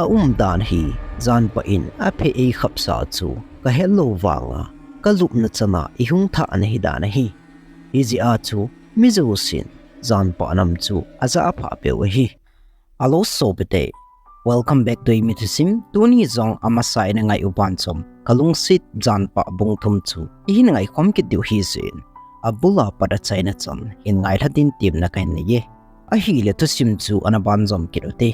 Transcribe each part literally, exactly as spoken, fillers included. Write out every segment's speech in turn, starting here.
Aumdan hi Janpa in aphe eikhapsa chu kahet lou vanga kalupna chana ihung thah ana hidan ahi. Hijeh a chu mi jousen Janpa nam chu ajah aphah peu ahi. Hello sopite, welcome back to Eimi Thusim. Tuni jong amasa in angai u banchom kalungset Janpa bung thum chu ihin ngaikhom kit diu hijeh in, abula pat achaina chan hin ngailha din temna kahin neiye. Ahile thusim chu ana banjom kit ute.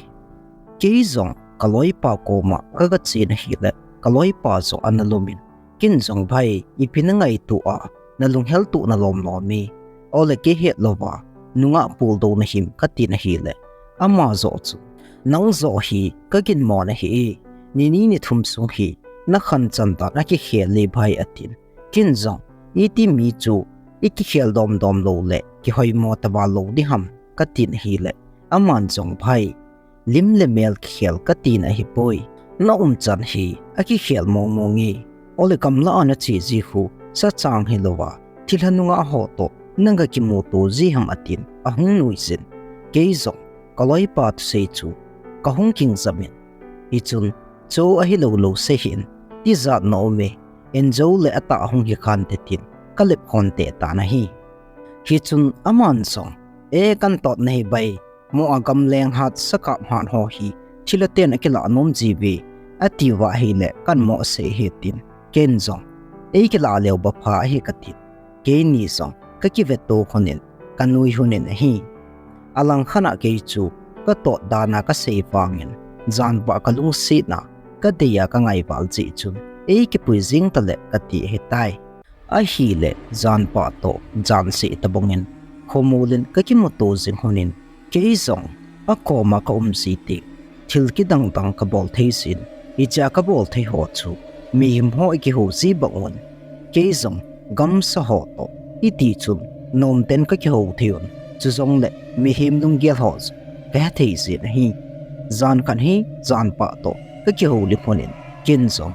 Kei jong kaloipa koma kaga chen ahile, kaloipa jong ana lumin, ken jong, bhai, ipi nangaito a, nalunghel toh nalom lom e, ole kei het louva nungah puldou nahim, katin ahile, ama joh chu, nang joh hi kaginmo nahi e, nini nithum sung hi nakhanchan dan akikhel e bhai, atin. Ken jong, iti mi chu ikikhel domdom loule kihoimo taval lou ding ham, katin ahile, aman jong, bhai, lim le mel kikhel katina ahipoi, naumchan hi akikhel mongmong e, ole gamla a nache ji khu sachang hilouva thilha nungah ho toh nanga kimuto ji ham, atin ahung nuijin, kei jong kaloipa thusei chu kahung kingjam in, hichun, cho ahilou lou sei hih in, tijat na um e, injou le atah hung hikhante tin kalep khon teh tan ahi. Hichun aman jong, e, kantot nahi bhai, mo a gamleng hat sakap hat ho hi thilha ten akilah nom jiuve, atiuva ahile kanmo sei ahi, tin. Ken jong, eikilah leuva pha ahi, katin. Keini jong kakivetto lhonin kanui lhonin ahi. Alangkhat a kei chu katot dan a kasei vangin, Janpa kalungsetna kadei a kangai val jeh chun, eikipui jeng tale kati ahitai. Ahile Janpa toh jan seh tobangin khomol in kakimuto jing lhonin, kei jong akoma kaum ji teng thil kidang dang kabol thei jin, hichea kabol thei ho chu mihem ho ikihou ji bang un, kei jong gamsa ho toh hiti chun nomten kakihou thei un, chujongle mihem lunggel ho chu kahe thei jin ahi. Jan khat hi Janpa toh kakihoulim lhonin, ken jong,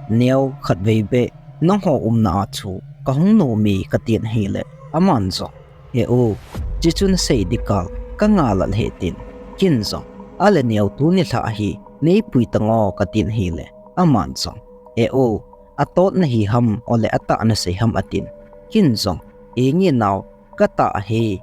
neo, khatvei beh nangho umna a chu kahung nom e, katin ahile, aman jong, he u, chuche chu nasei ding kal kangah lel e, tin. Ken jong, ale neo, tuni lha hi neipui tan o, katin ahile, aman jong, he u, atot nahi ham, ole atah nasei ham, atin. Ken jong, henge nao, katah ahi.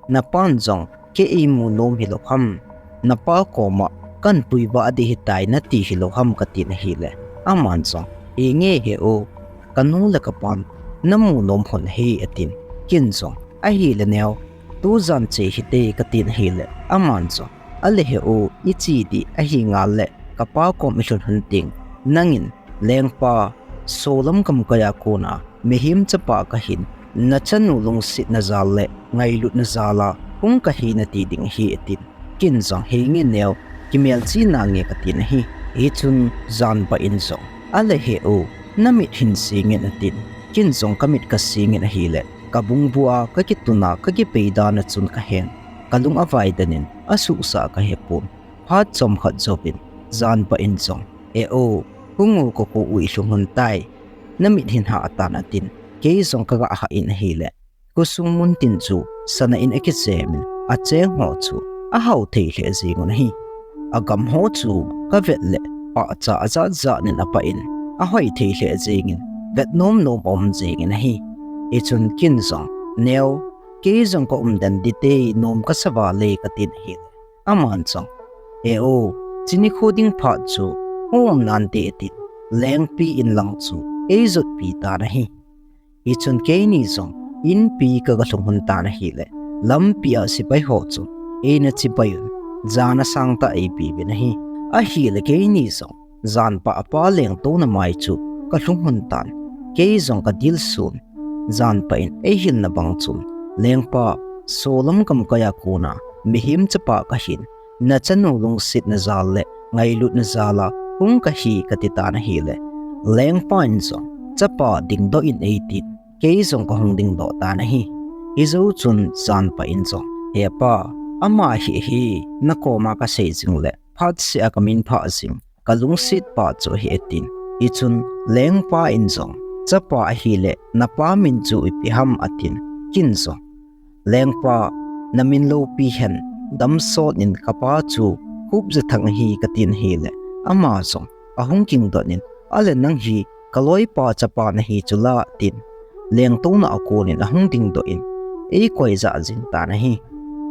Napan jong kei eimu nom hilou ham, napa koma kanpui vah ding ahitai nati hilou ham, katin ahile, aman jong, henge he u, kanu le kapan namu nom lhon ahi, atin. Ken jong, ahile neo, tujan che hite, katin ahile, aman jong, ale he u, iche ding ahi ngal le kapa kom ilhun lhon teng, nangin lengpa, solam gamkai a kona mihem chapa kahin, nachanu lungsetna jal le ngailutna jal a hung kahi nati ding ahi, atin. Ken jong, henge neo, kimelchih nange, katin ahi. Hichun Janpa in jong, ale he u, namit hin jengin, atin. Ken jong kamit kajengin ahile, kabungbu a kakitun a kakipei dan a chun kahen, kalung avaidan in asuhsah kahepon. Phat chomkhat jouvin Janpa in jong, e o, hung u, kakho u ilhung lhon tai, namit hin hah tan, atin. Kei jong kaga hah in ahile, khosung muntin chu sana in akijemin, acheng ho chu ahao thei lheh jengun ahi. Agam ho chu kavet le pahcha ajat jat in apah in, ahoi thei lheh jengin, vet nom nom aum jengin ahi. Hichun ken jong, neo, kei jong kaum den ding te, nom kasa val e, katin ahile, aman jong, e o, chuni kho ding phat chu hung um nante, atin, lengpi in lang chu eijotpi tan ahi. Hichun keini jong inpi kaga lhung lhon tan ahile, lampi a sepai ho chu eina chibai un, jan asang tah eipeuvin ahi. Ahile keini jong Janpa apa lengtouna mai chu kalhung lhon tan, kei jong kadilsun, Janpa in eihilna bang chun, lengpa, solam gamkai a kona mihem chapa kahin, nachanu lungsetna jal le ngailutna jal a hung kahi, kati tan ahile, lengpa in jong, chapa dingdoh in, eitin, kei jong kahung dingdoh tan ahi. Hijou chun Janpa in jong, he pa, ama hi, hi nakoma kasei jing le phatseh a kaminphah jing kalungset pa chu ahi, atin. Hichun lengpa in jong, chapa ahile napa min chu ipi ham, atin. Ken jong, lengpa, namin loupi hen, damsot in kapa chu Khupjathang ahi, katin ahile, Ama jong ahung ging doh in, "Ale nang hi kaloipa chapa nahi chula," tin lengtouna a konin ahung dingdoh in, eikoi jah jing tan ahi.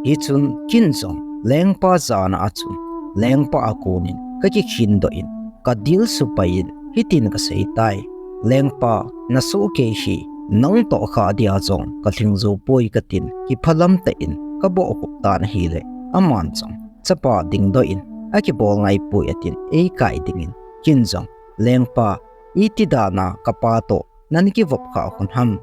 Hichun ken jong lengpa jana a chun, lengpa a konin kakikhin doh in, kadilsu pai in, hitin kasei tai, "Lengpa, nasoh kei hi, nang toh kha dia jong kalhing jou poi," katin, kiphalam tah in kaboh khup tan ahile, aman jong, "Chapa, dingdoh in, akibol ngai poi," atin, eikai dingin, ken jong, "Lengpa, iti dana kapa toh nana kivop kha hun ham?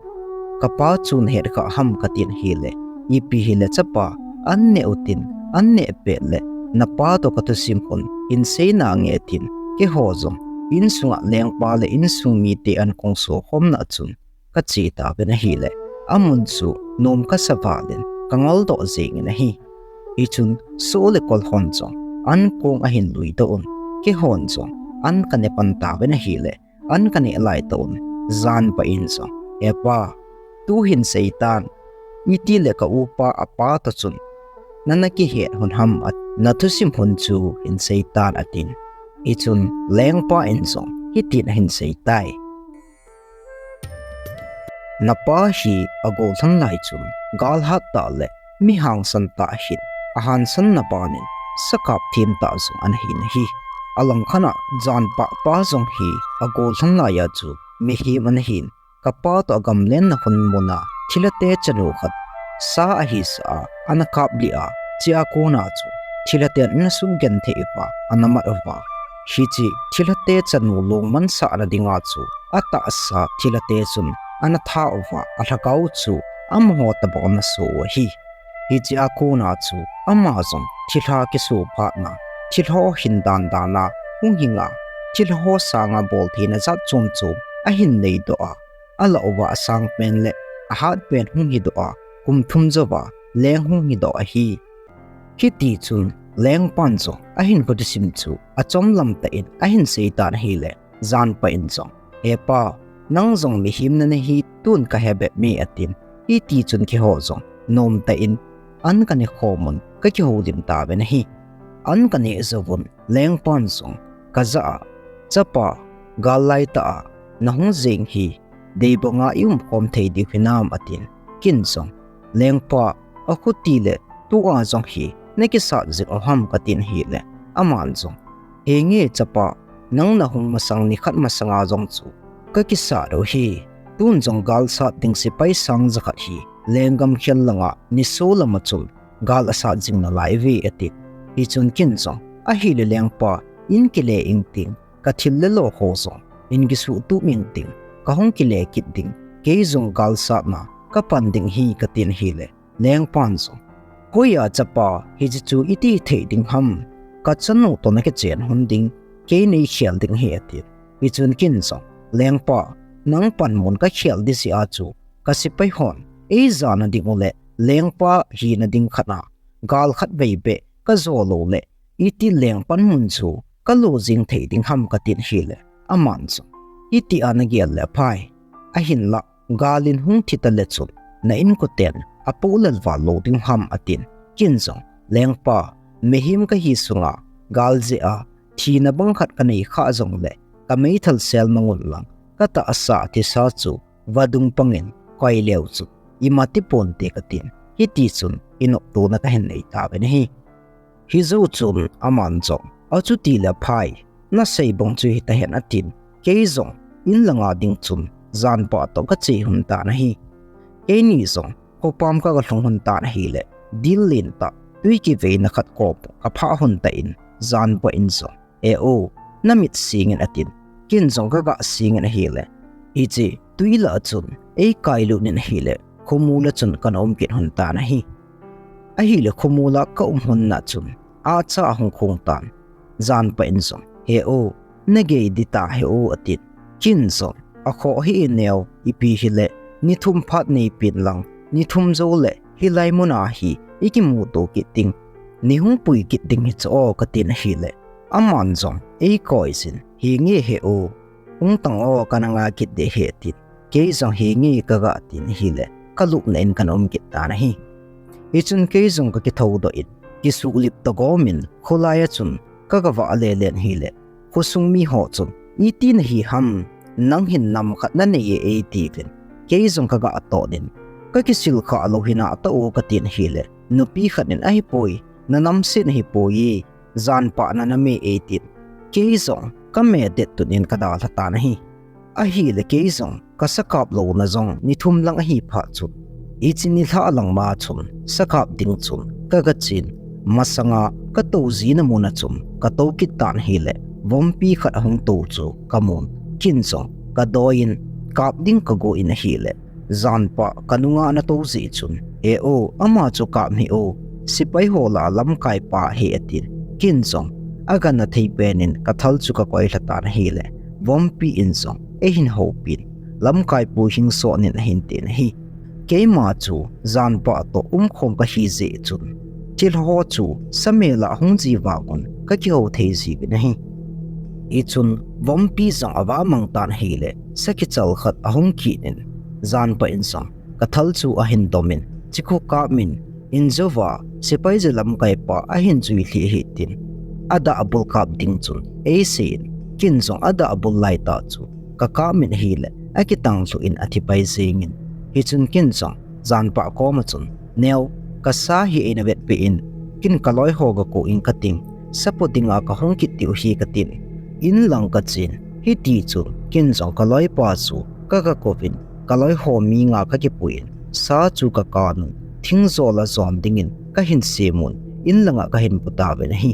Kapa chu nahet kha ham?" katin ahile, "Ipi hile chapa, an neh utin, an neh pet le napa toh kathusim hun hin sei nange," tin, keiho jong insunga lengpa le insung mite ankong sokhomna a chun kache tauvin ahile, amun chu nom kasa valin kangol doh jengin ahi. Hichun soh le kol hon jong ankong ahin lui doh un, keihon jong an kaneh pan tauvin ahile, an kaneh lai tah un, janpa in jong, "He pa, tuhin seitan, itile ka upa apa toh chun nana kihet hun ham, a, nathusim hun chu hin seitan," atin. Hichun lengpa in jong hitin ahin sei tai. Napa hi agollhang lai chun gal hat tah le mi hangsan tah ahin, ahansan na banin sakap them tah jong ana hi nahi. Alangkhat a janpa pa jong hi agollhang lai a chu mihem ana hin, kapa toh agamlen na hun muna thilhate chanu khat sa ahisa a ana kaplih a, chea kona chu thilhaten ana sugenthei uva ana mat uva, hiche thilhate chanu lungmon sahna dinga chu atahsa thilhate chun ana tha uva, alhagao chu amaho tobang ana so u ahi. Hichea kona chu ama jong thilha kiso phatna, thilha ho hin dan dan a hung hinga, thilha ho sanga boltheina jat chom chom ahin neidoh a, alah uva asangpen le ahatpen hung hidoh a, kum thum jouva leng hung hidoh ahi. Hitichun lengpan jong ahinkho thusim chu achomlam tah in ahin seitan ahile, janpa in jong, "He pa, nang jong mihem nana hi tun kahe bep me," atin. Hitichun keiho jong nomtah in an kaneh khom un, kakihoulim tauvin ahi. An kaneh jouvun, lengpan jong kajah a, "Chapa, gal laitah a nahung jeng hi, deibanga i umkhom thei diu hinam?" atin. Ken jong, "Lengpa, akhuti le tua jong hi nakisat jing u ham?" katin ahile, aman jong, "Henge chapa, nang nahung masang nikhat masanga jong chu kakisat u hi. Tun jong gal sat ding sepai sang jakhat hi lenggam khel langa niso lama chun gal asat jing nalai uve," ati. Hichun ken jong, "Ahile lengpa, in kile ingting, kathil le lo ho jong in kisuhtup ingting, kahung kile kit ding, kei jong gal satna kapan ding hi," katin ahile, lengpan jong, "Hoiya chapa, hiche chu iti thei ding ham? Kachanu toh nakichen hun ding, kei neikhel ding ahi," atin. Hichun ken jong, "Lengpa, nang panmun kakhel ding jeh a chu, kasepai hon eijana ding u le lengpa hina ding khat a gal khatvei beh kajo lou le, iti leng panmun chu kalo jing thei ding ham?" katin ahile, aman jong, "Hitia nagel le aphai. Ahinlah, gal in hung thi tale chun, na inkoten apoh lel val lou ding ham?" atin. Ken jong, "Lengpa, mihem kahi sunga gal jeh a thina bang khat kanei khah jongle, kameithal sel mang un lang, katahsa thisa chu vadung pangin koi leu chu ima ti ponte," katin. Hitichun kinoptona kahin nei tauvin ahi. Hijou chun aman jong, "Achuti le aphai, nasei bang chu hitahen," atin. Kei jong in langa ding chun janpa toh kache lhon tan ahi. Keini jong khopam kaga lhung lhon tan ahile, dil lentah twi kiveina khat kom kaphah lhon tan, janpa in jong, "E u, namit singin," atin. Ken jong kaga singin ahile, hiche twi lah a chun eikai lut in ahile, khomol a chun kana um kit lhon tan ahi. Ahile khomol a kaum lhon na chun, acha ahung khong tan. Janpa in jong, "He u, nagei ding ta he u," atin. Ken jong, "Akhoh hih in neo, ipi hile ni thum phat neipen lang, ni thum jou le hilai muna hi ikimuto kit ding, neihung pui kit ding hi chu o," katin ahile, aman jong eikoi jin, "Henge he u, hung tan o, kana ngai kit ding ahi," atin. Kei jong, "Henge," kaga tin ahile, kalupna in kana um kit tan ahi. Hichun kei jong kakithoudoh in, kisuhlip toh gomin kholai a chun kaga vah lele in ahile, khosung mi ho chun, "Iti nahi ham, nang hin nam khat nanei e," eitiuvin. Kei jong kaga atonin, "Kakisil kha lou hina tao," katin ahile, nupi khat in, "Ahipoi, nanam set ahipoi, janpa nanam e," eitin. Kei jong kame det tunin kadalha tan ahi. Ahile kei jong kasa kap louna jong ni thum lang ahi phat chun, hiche nilhah lang ma chun sa kap ding chun kaga chen, masanga katou jina muna chun katou kit tan ahile, vompi khat ahung tou chu kamun. Ken jong kadoiyin kap ding kagon ahile, janpa kanunga ana tou jeh chun, "E o, ama chu kap hih o, sepai ho lah a lamkaipa ahi," atin. Ken jong agangthei penin kathal chu kakoilha tan ahile, vompi in jong eihin houpin, "Lamkai pu hing sonin," ahin tin ahi. Keima chu janpa toh umkhom kahi jeh chun, thilha ho chu sa mel a hung ji vang un kakihou thei jiuvin ahi. Hichun vompi jong ava mang tan ahile, sa kichal khat ahung kit in, janpa in jong kathal chu ahin domin, chikhu kap min, in jouva sepai je lamkaipa ahin jui lhih ahi tin, adah abul kap ding chun eiseiyin, ken jong adah abul laitah chu kakap min ahile, akitang lhuh in athipai jengin. Hichun ken jong janpa koma chun, "Neo, kasa hi eina vetpeh in, ken kaloi ho gakou inge," katin, "Sa po dinga kahung kit diu ahi," katin, in lang kachen. Hitichun ken jong kaloipa chu kaga kouvin, kaloi ho mi nga kakipuiyin, sa chu kakan un, thing jol a jon dingin kahin semun, in langa kahin pu tauvin ahi.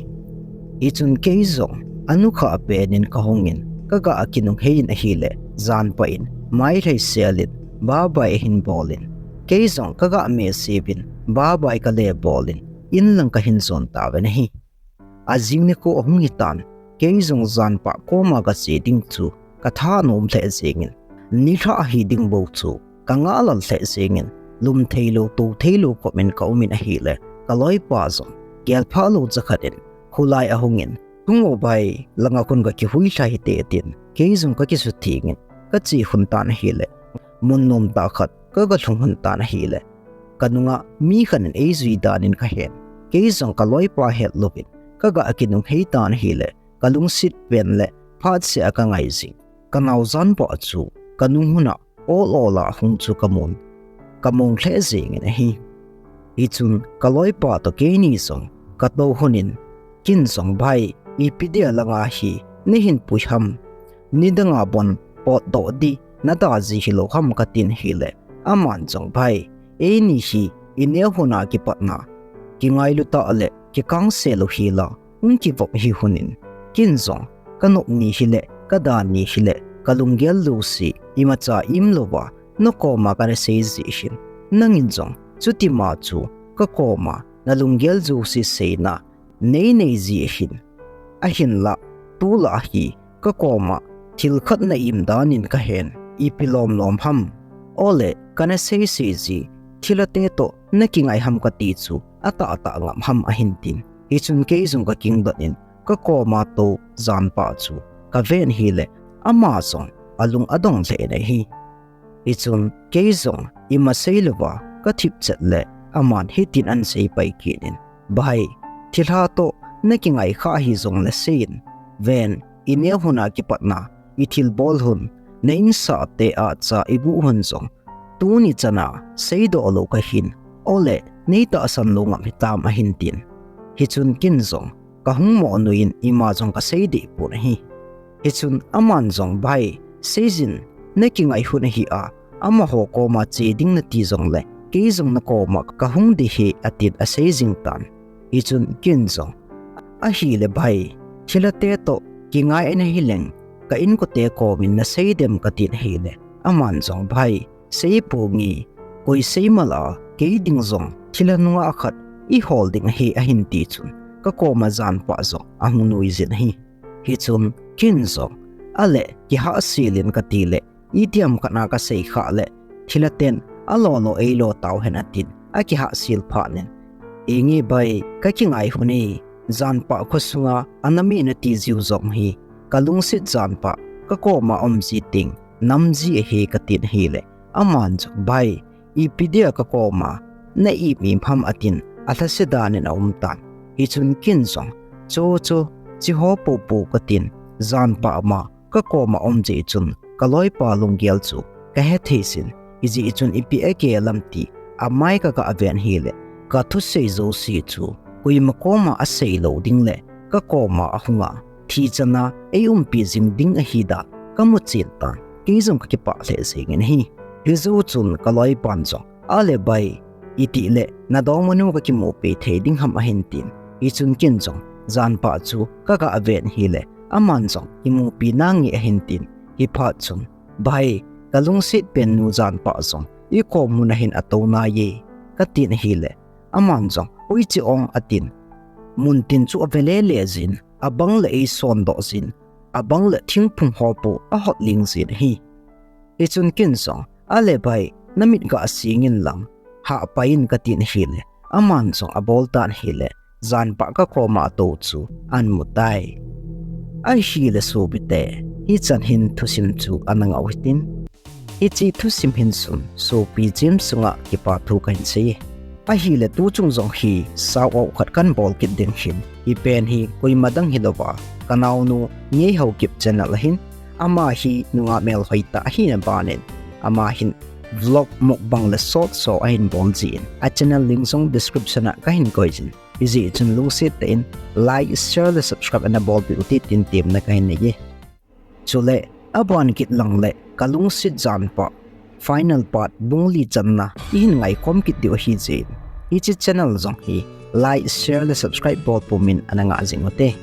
Hichun kei jong anukhah penin kahungin, kaga kinungheiyin ahile, janpa in mailhai selin, babai ahin bolin, kei jong kaga meseuvin, babai kale bolin, in lang kahin jon tauvin ahi. Ajing nikho ahung hitan, kei jong janpa koma kache ding chu katha anom lheh jengin, nilhah ahi ding bou chu kangah lal lheh jengin, lum theilou, tou theilou khomin kaumin ahile, kaloipa jong gelphah lou cha khat in kholai ahungin, "Hung o bai, langa khun kakihui lha hite," atin, kei jong kakisuthengin kache lhun tan ahile, mun nomtah khat kaga lhung lhun tan ahile, kanunga mi khat in eijui danin kahen. Kei jong kaloipa hetlouvin kaga kinunghei tan ahile, kalungset pen le phatseh a kangai jing, kanao janpa chu kanung lhuna ol ol a hung chu kamun, kamong lheh jengin ahi. Hichun kaloipa toh keini jong katou lhonin, ken jong, "Bai, ipi dia langa hi neihin pui ham? Nidanga bon potdoh di nadah ji hilou ham?" katin ahile, aman jong, "Bai, eini hi ineo lhuna kipatna kingailu tah le kikangse lou hila hung kivop ahi lhonin, ken jong kanop ni hile, kadah ni hile, kalunggel jouse imacha imlouva nakoma kana sei jeh hin, nangin jong chutima chu kakoma nalunggel jouse seina neinei jeh hin, ahinla tulai hi kakoma thil khat na-im danin kahen, ipi lomlom ham? Ole, kana seisei ji thilhate toh nakingai ham kati chu atahtah ngam ham?" ahin tin. Hichun kei jong kakingdonin kakoma tou janpa chu kaven ahile, ama jong alung adong lheh in ahi. Hichun kei jong ima seilouva kathip chet le, aman hitin ahin seipai kit in, "Bai, thilha toh nakingai kha ahi jongle seiyin, ven, ineo lhuna kipatna ithilbol lhun, na insahte a cha ibuh lhun jong tuni chana seidoh lou kahin, ole neitahsan lou ngam hitam?" ahin tin. Hichun ken jong kahung mo nuiyin ima jong kasei deh pon ahi. Hichun aman jong, "Bai, seijin, nakingai lhun ahi a, amaho koma che ding nati jongle kei jong nakoma kahung ding ahi," atin asei jing tan. Hichun ken jong, "Ahile bai, thilhate toh kingai nahileng ka inkote komin nasei dem?" katin ahile, aman jong, "Bai, seiponge, koi seimal a kei ding jong thilha nungah khat ihol ding ahi," ahin ti chun kakoma janpa jong ahung nuijin ahi. Hichun ken jong, "Ale, kihahsel in," katile, "Itiham khat na kasei khah le thilhaten alolo eilo tauhen," atin akihahsel phatnin, "Inge bai, kakingai lhun e, janpa khosunga anam e nati jiu jong hi kalungset janpa kakoma um ji teng nam ji ahi," katin ahile, aman jong, "Bai, ipi dia kakoma na-im im ham?" atin alhase danin aum tan. Hichun ken jong, "Cho cho, cheho popo," katin Janpa ama kakoma um jeh chun kaloipa lunggel chu kahe thei jin, hijeh chun ipi agel am ti amai kaga ven hile, kathusei jouse chu koima koma asei lou ding le kakoma ahunga thi chana eiumpi jing ding ahi dan kamu chen tan, kei jong kakipah lheh jengin ahi. Hijou chun kaloipan jong, ale bai, itile nadongmanu kakimupi thei ding ham ahin tin. Hichun ken jong janpa chu kaga ven hile, aman jong kimupi nange ahin tin. Hiphat chun, bai, kalungset pennu janpa jong ikom mun ahin atou nai e, katin ahile, aman jong, hoiche ong, atin. Muntin chu ave lele jin, abang le eisondoh jin, abang le thingphung ho po ahot ling jin ahi. Hichun ken jong, ale bai, namit ga sing inlang, hahpai in, katin ahile, aman jong abol tan ahile, janpa kakoma atou chu ahin mutai. Ahile sopite, hichan hin thusim chu ana ngah u hitin. Hiche thusim hin chun sopi James chunga kipa thu kahin sei e. Ahile tuchung jong hi shout out khat kahin bol kit ding ahin. Hipen hi koima dang hilouva, kanaonu Ngeihaokip channel ahin. Ama hi nungah melhoi tah ahina banin, ama hin vlog, mukbang le short show ahin bol jin, a channel link jong description a kahin koi jin. Hijeh chun lungset tah in like, share le subscribe ana bolpeh u hite tin temna kahin nei e. Chule aban kit lang le kalungset janpa final part bung li channa ihin ngaikhom kit diu ahijeh in, hiche channel jong hi like, share le subscribe bol pumin ana ngah jing ute.